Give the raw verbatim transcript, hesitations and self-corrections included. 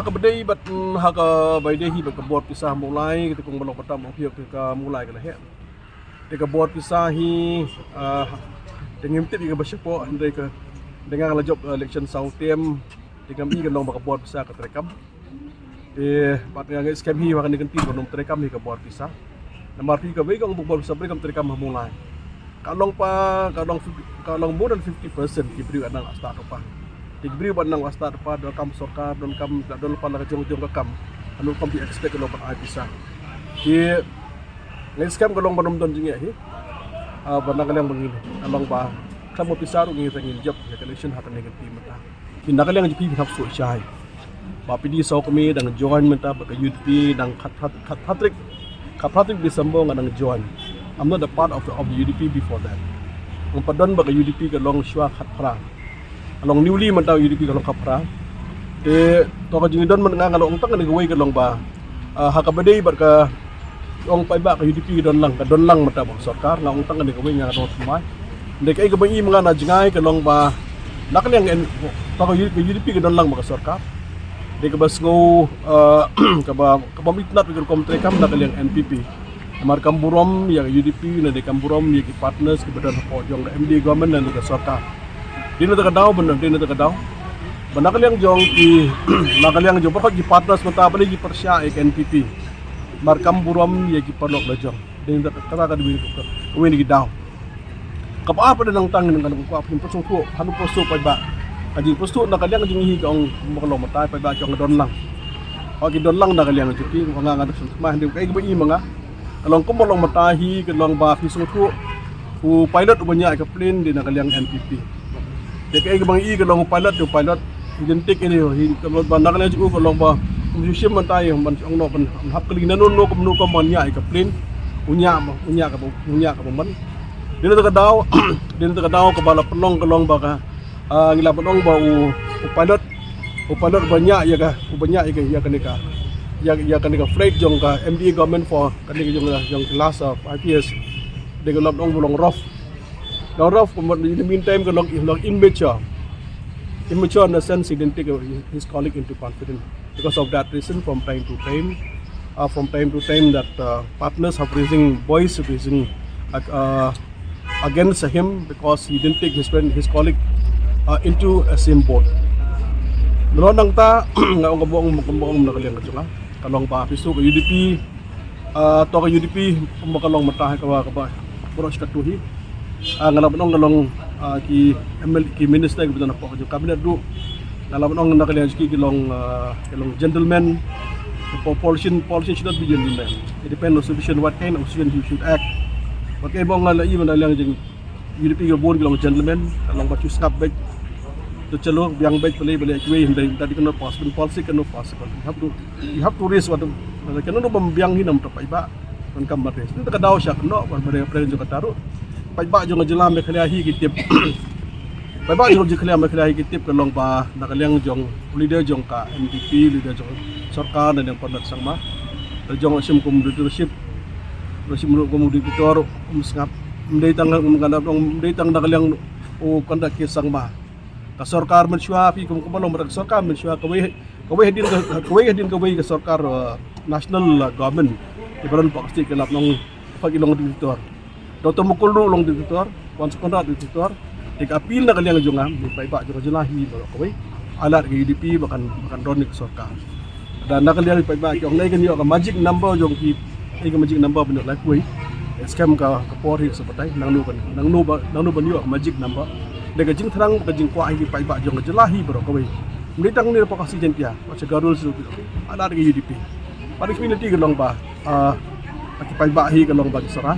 Ka bad dei bad, mm, ha kaba ïadei hi bad ka bor pisa Mawlai, kata kong ba long ba tam ong hi ka Mawlai ka la heh. Te ka bor pisa hi, ah, te ngim tip ïa kaba shapoh, hynrei ka, te nga la jop, ah, election saw term, te ngam i ka long ba ka bor pisa ka treikam. Te bad nga ngeit skhem hi ba kane ka kynti ba nym treikam hi ka bor pisa. Namar phi kawei ka ong ba ka bor pisa ba kam treikam ha Mawlai. Ka long pa, ka long, ka long more than fifty percent ki briew ba nang la stad lypa. Te ki briew ba nang la stad lypa, donkam sorkar, donkam, donkam lypa la ka jong jong ka kam. Hanu kam phi expect ka long ban ai pisa. Te nga ngeit skhem ka long ba nym don jingeh hi. Ah, ba na ka liang ba ngi, ka long ba khlem ka pisa ruh ngi te ngin jop ïa ka election ha kane ka kynti mynta. Phi na ka liang jong phi phin hap sngewsih shai. Ba phi dei saw kmie dang join mynta bad ka U D P dang khat, khat, khat, khat tarik, khat tarik December nga dang join. I'm not a part of the, of the U D P before that. Nga pat don bad ka U D P ka long shuwa khatphra. Ka long newly mynta U D P ka long khatphra. Te to ka jingdon mynta nga, nga long tang kane kawei ka long ba, ah, ha kaba dei bad ka ong paidbah ka U D P ka don lang, ka don lang mynta bad ka sorkar, nga ong tang kane kawei nga ka don thymmai. Hynrei kaei kaba i ma nga na jngai ka long ba na ka liang N-, to ka U-, ka U D P ka don lang bad ka sorkar. Dei kaba sngew, eh, kaba, kaba ym itynnad ïa ka rukom treikam na ka liang N P P. Namar kam burom ïa ka U D P, na dei kam burom ïa ki partners kiba don hapoh jong ka M D A government na ka sorkar. Dei na kata ka daw, ba na, dei na kata ka daw ba na ka liang jong ki, na ka liang jong baroh ki partners mynta ba dei ki pyrshah ïa ka N P P. Namar kam burom ïa ki paralok la jong. Dei na kata ka daw, kawei na ki daw. Kaba ar pat nangta ngan kwah phin pynsngewthuh, hanu pynsngewthuh paidbah. Ka jingpynsngewthuh na ka liang jong ngi ka ong kumba ka long mynta paidbah ki ong don lang. Ki don lang na ka liang jong ki, nga nga da sngewthuh ma hynrei kaei kaba i ma nga. Ka long kumba long mynta hi ka long ba phi sngewthuh u pilot uba ñiah ïa ka plane dei na ka liang N P P. Te kaei kaba ngi i ka long u pilot, u pilot identik ïa u hi, ka long ba na ka liang jong u ka long ba um ju shim mynta ïa ban ong noh ban hap kylli nano nano kumno kumba ñiah ïa ka plane. U ñiah ba, u ñiah kaba, u ñiah kaba man. Dei na kata ka daw, dei na kata ka daw kaba la pynlong ka long ba ka, ah, ngi lah ban ong ba u, u pilot, u pilot uba ñiah ïa ka, uba ñiah ïa ka, ïa kane ka, ïa, ïa kane ka flight jong ka M D A government for kane ka jong, jong ka last, ah, five years. Dei ka lah ban ong ba long rough. Long rough, but in the meantime ka long, long immature. Immature in the sense he didn't take his colleague into confidence. Because of that reason, from time to time, uh, from time to time, that, uh, partners have raising voice, raising, uh, uh, against him because he didn't take his friend, his colleague, uh, into a same boat. Nalor nangta, nga ong ka bong, ka bong na ka liang ka jong nga. Ka long ba phi sngewthuh ka U D P, uh, to ka U D P, kumba ka long mynta ha kaba, kaba, baroh shi katta hi. Ah, nga lah ban ong ka long, ah, ki M L A, ki minister kiba don hapoh ka jong cabinet ruh. Nga lah ban ong na ka liang jong ki ki long, ah, ki long gentleman. Po-, politician, politician should not be gentleman. It depends on situation, what kind of situation you should act. Bad kaei ba nga lah i na ka liang jong U D P ki bun ki long gentleman, ka long ba shu sngap beit. To chalo, biang beit, balei, balei, kiwei, hynrei that cannot possible, policy cannot possible. You have to, you have to raise what, kano no bym biang hi na ka bynta paidbah. Donkam ban raise. Te ka daw sha kano, ban raise, raise jong kata ruh. Paidbah jong ka jylla Meghalaya hi ki tip. Paidbah jong ka jylla Meghalaya hi ki tip ka long ba na ka liang jong u leader jong ka N P P, leader jong sorkar na ka liang Conrad Sangma. Ka jong u shim kum leadership, u shim kum dictator, um sngap. Ym dei tang, um, ka lah ban ong, ym dei tang na ka liang u Conrad K Sangma. Ka sorkar mynshuwa phi kum, kumba long mynta ka sorkar mynshuwa kawei, kawei hadien ka, kawei hadien kawei ka sorkar, uh, national, uh, government. Ki baroh hapoh ka state ka lah ban ong pat ki long dictator. Doctor Mukul ruh long dictator, Wan Sukondra dictator. Te ka appeal na ka liang jong nga, ki paidbah jong ka jylla hi baroh kawei. Ai lad ka U D P ba kan, ba kan don ïa ka sorkar. Lada na ka liang ki paidbah ki ong nai kan ïoh ka magic number jong ki, ei ka magic number ban ïoh lai kawei. Skhem ka, ka por hi sa batai, nangno kan, nangno ba, nangno ban ïoh ka magic number. Dei ka jingthrang, ka jingkwah hi ki paidbah jong ka jylla hi baroh kawei. Ym dei tang ne hapoh ka Khasi Jaiñtia, hapoh Garo Hills ruh. Ai lad ka U D P. Bad ka community ka long ba, ah, ki paidbah hi ka long ba ki Sorai.